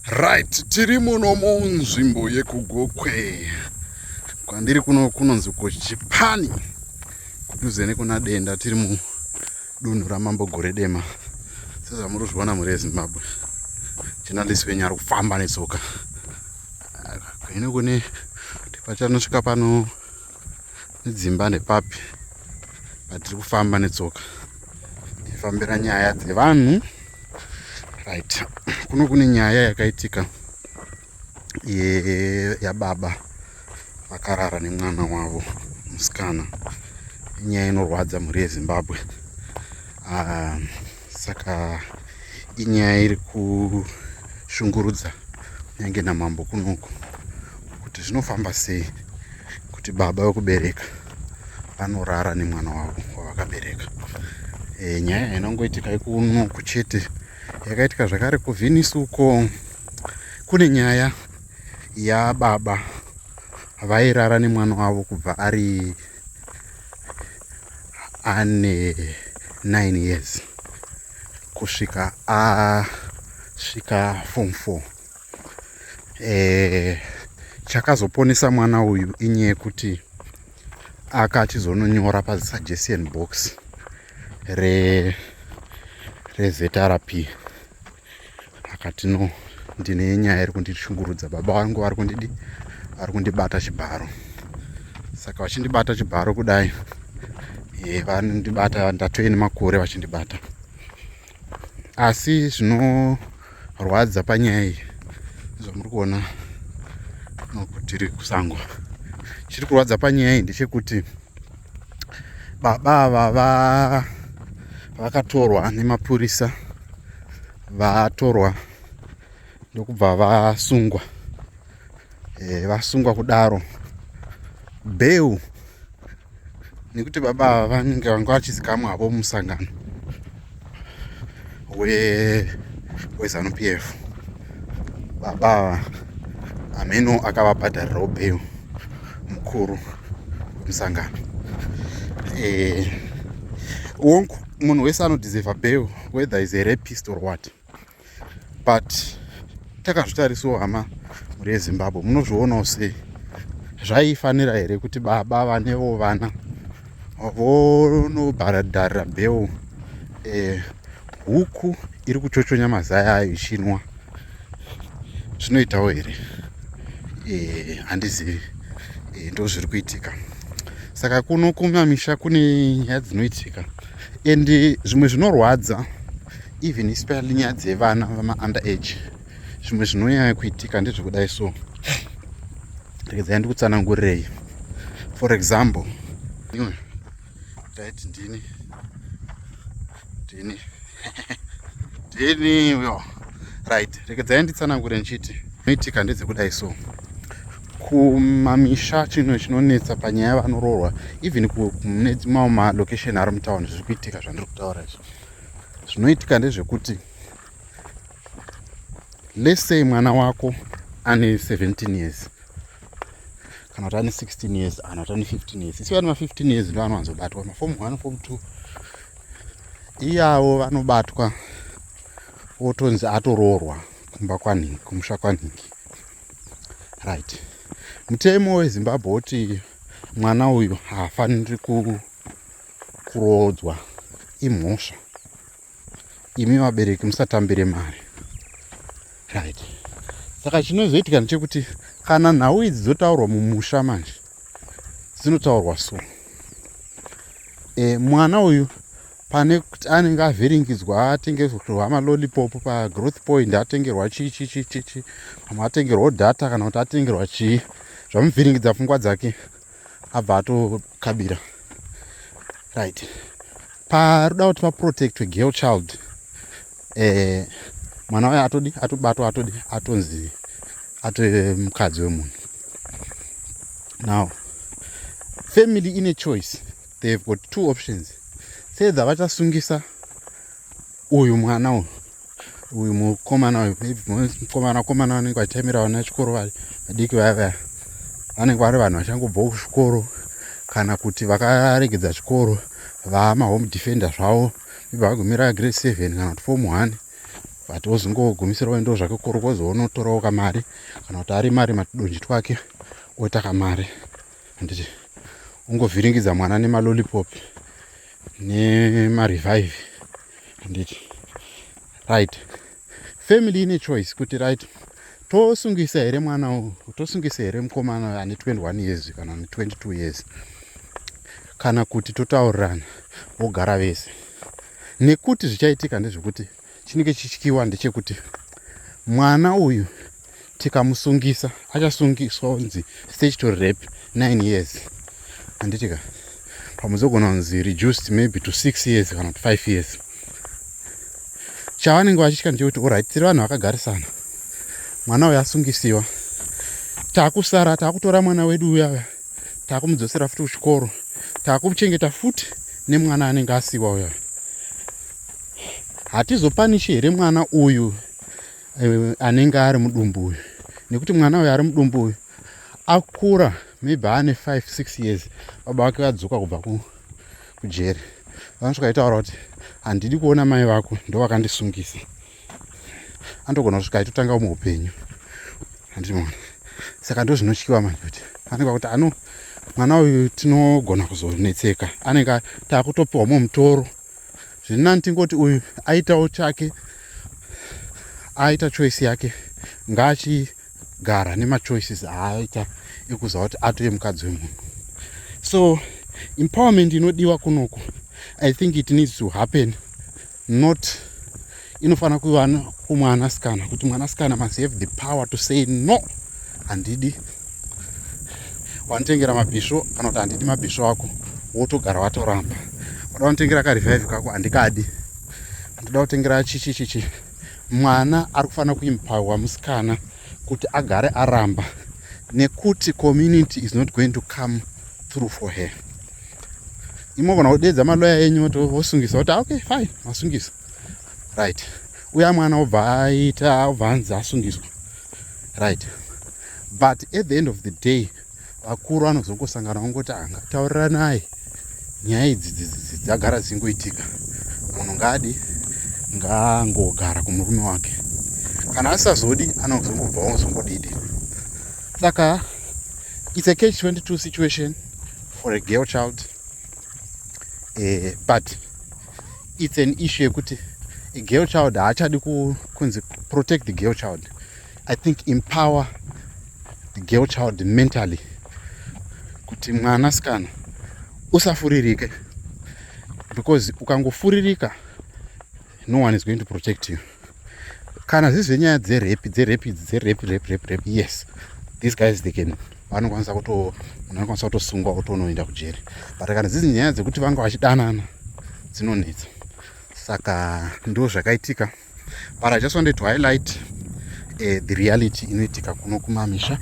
Right, tiri muno munzvimbo yekuGokwe. Kwandiri kuno kunonzi kuChipani, kudhuze nekuna Denda. Tiri mudunhu raMambo Goredema. Sezvamuri kuzviona, mhuri yeZimbabwe, journalist wenyu ari kufamba netsoka. Ino kune pachanosvika pano nedzimba nepapi patiri kufamba netsoka, tifambira nyaya dzevanhu. Right, kuno kune nyaya yakaitika yababa vakarara nemwana wavo musikana. Inyaya inorwadza, mhuri yeZimbabwe. Saka inyaya iri kushungurudza kunyange namambo kunoku, kuti zvinofamba sei kuti baba vekubereka vanorara nemwana wavo wavakabereka. Nyaya inongoitika ikunoku chete, yakaitika zvakare kuVenice uko. Kune nyaya yababa vairara nemwana wavo kubva ari ane 9 years kusvika asvika form 4. Chakazoponesa mwana uyu inyaya yekuti akachizononyora pasuggestion box reZRP, akati, "No, ndine nyaya iri kundishungurudza. Baba vangu vari kundidi, vari kundibata chibharo. Saka vachindibata chibharo kudai, vanondibata ndatove nemakore vachindibata." Asi zvinorwadza panyaya iyi, zvamuri kuona tiri kusango, chiri kurwadza panyaya iyi ndechekuti baba ava vakatorwa nemapurisa, vatorwa ndokubva vasungwa. Vasungwa kudaro, bail, nekuti baba ava vanenge vanga vachizikamwa havo mumusangano weZANU PF, baba ava hameno akavabhadharirawo bail, mukuru wemusangano. Wongu, munhu wese anodeserva bail, whether is a rapist or what, but takazvitarisawo, hama, mhuri yeZimbabwe, munozvionawo sei? Zvaifanira here kuti baba vanewo vana vonobhadharira bail huku iri kuchochonya mazai ayo ichinwa? Zvinoitawo here? Handizivi. Ndo zviri kuitika. Saka kuno kumamisha kune nyaya dzinoitika, and zvimwe zvinorwadza, even especially nyaya dzevana vamaunder age. Zvimwe zvinonyanya kuitika ndezvekudai so, regedzai ndikutsanangurirei. For example, right, ndini uyo. Right, regedzai nditsanangure ndichiti zvinoitika ndedzekudai so. Kumamisha, chinhu chinonetsa panyaya vanoroorwa, even kune mamwe malocation ari mutauni, zviri kuitika zvandiri kutaura izvi, zvinoitika ndezvekuti, let's say mwana wako ane 17 years, kana kuti ane 16 years, kana kuti ane 15 years. Isi vane ma15 years ndo vanowanzobatwa, maform 1, form 2 iyavo vanobatwa, otonzi atoroorwa kumba kwanhingi, kumusha kwanhingi. Right, mutemo weZimbabwe woti mwana uyu haafaniri kuroodzwa, imhosva. Imi vabereki musatambire mari. Right, saka chinozoitika ndechekuti kana nhau idzi dzotaurwa mumusha manje, dzinotaurwa so. Mwana uyu pane kuti anenge avhiringidzwa, atengerwa malollipop pagrowth point, atengerwa chii chii chii chii chii, pamwe atengerwawo data, kana kuti atengerwa chii, zvamuvhiringidza pfungwa dzake, abva atokabira. Right, paruda kuti paprotectwe girl child, mwana uyo atodi atobatwa, atodi atonzi atove mukadzi wemunhu. Now family ine choice. They've got two options: either vachasungisa uyu mwana uyu, uyu mukomana uyu, maybe mukomana, komana vanenge vachitamira vana chikoro vadiki vaya vaya, vanenge vari vanhu vachangobvawo kuchikoro, kana kuti vakaregedza chikoro, vamahome defender zvavo, maybe vagumira grade 7 kana kuti form 1. But ozongogumisira waendawo zvake korokozo, onotorawo kamari, kana kuti ari mari matudonji twake, oita kamari, handiti? Ungovhiringidza mwana nemalollipop nemaRevive, handiti? Right, family ine choice kuti, right, tosungisa here mwana uyu, tosungisa here mukomana ane 21 years kana ane 22 years, kana kuti totaurirana vogara vese? Nekuti zvichaitika ndezvekuti chinenge chichityiwa ndechekuti mwana uyu tikamusungisa, achasungiswa kunzi statutory rape, 9 years, handitika? Pamuzogona kunzi reduced maybe to 6 years kana kuti 5 years. Chavanenge vachitya ndechekuti, alright, tiri vanhu vakagarisana, mwana uyu asungisiwa, taakusara taakutora mwana wedu uya, taakumudzosera futi kuchikoro, taakuchengeta futi nemwana anenge asiwa uya. Hatizopanishi here mwana uyu anenge ari mudumbu uyu? Nekuti mwana uyu ari mudumbu uyu akura, maybe ane 5 6 years, baba vake vadzoka kubva kujeri, vanosvika itaura kuti, "Handidi kuona mai vako, ndo vakandisungisa." Andogona kusvika aitotanga muupenyu, handimona? Saka ndo zvinotyiwa manje, kuti anenge kuti ano mwana uyu tinogona kuzonetseka, anenge taakutopiwa mumutoro. Zviri nani tingoti uyu aitawo chake, aita choice yake, ngaachigara nemachoices aaita ekuziva kuti atove mukadzi wemunhu. So empowerment inodiwa kunoku, I think it needs to happen, not inofanira kuva kumwanasikana, kuti mwanasikana must have the power to say, "No, handidi wanitengera mabhisvo," kana kuti, "Handidi mabhisvo ako," wotogara watoramba. Wada wanitengera kaRevive kako, handikadi, ndoda kutengera chichi chichi. Mwana ari kufanira kuempowerwa, musikana, kuti agare aramba, nekuti community is not going to come through for her. Imogona kudedza maloya enyu, vosungisa, kuti, "Okay, fine, masungisa, right." Uya mwana obva aita, obva anzi asungiswa, right? But at the end of the day, vakuru vanozongosangana, vongoti, "Angatauriranaye, nyaya idzi dzagara dzingoitika, munhu ngaadi ngaangogara kumurume wake. Kana asazodi, anozongobva ozongodidi." Saka it's a catch 22 situation for a girl child, but it's an issue yekuti a girl child haachadi kunzi protect the girl child. I think empower the girl child mentally, kuti mwanasikana usafuririke, because ukangofuririka, no one is going to protect you. Kana zviri zvenyaya dzerape, dzerape idzi, dzerape, rape, rape, rape, yes, these guys, they can, vanokwanisa kuto, munhu anokwanisa kutosungwa, otonoenda kujeri. But kana dzidzi nyaya dzekuti vanga vachidanana, dzinonetsa. Saka ndo zvakaitika, but I just wanted to highlight the reality inoitika kuno kumamisha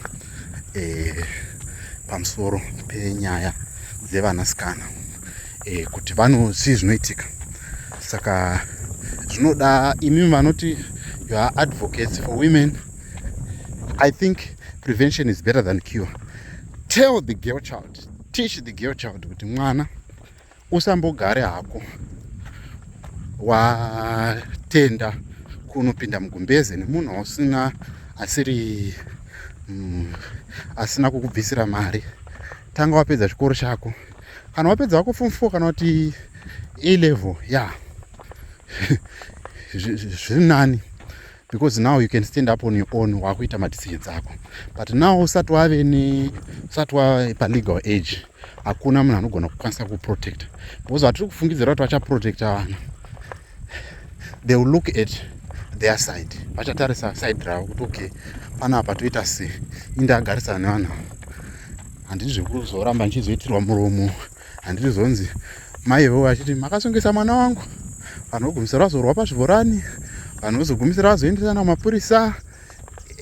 pamusoro penyaya dzevanasikana, kuti vanozii zvinoitika. Saka zvinoda imimi vanoti you are advocates for women. I think prevention is better than cure. Tell the girl child, teach the girl child kuti mwana, usambogare hako watenda kunopinda mugumbeze nemunhu wausina, asiri asina kukubvisira mari. Tanga wapedza chikoro chako. Kana wapedza wako form 4 kana kuti A level, ya, zviri nani, because now you can stand up on your own, wakuita madecisions ako. But now usati wave ne usati wave palegal age, hakuna munhu anogona kukwanisa kuprotecta, because vatiri kufungidzira kuti vachaprotecta vana, they will look at their side, vachatarisa side ravo kuti, "Okay, panapa toita sei? Indagarisana nevanhu ava, handidi zvekuzoramba ndichizoitirwa muromo, handidi zonzi maivo vachiti makasungisa mwana wangu." Vanhu vogumisira vazorwa pazvibhorani, vanhu vozogumisira vazoendesana kumapurisa,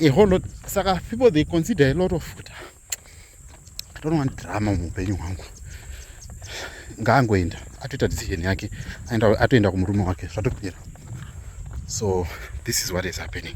a whole lot. Saka people, they consider a lot of kuti, "I don't want drama muupenyu hwangu." Ngaangoenda, atoita decision yake, atoenda kumurume wake, zvatopera. So this is what is happening.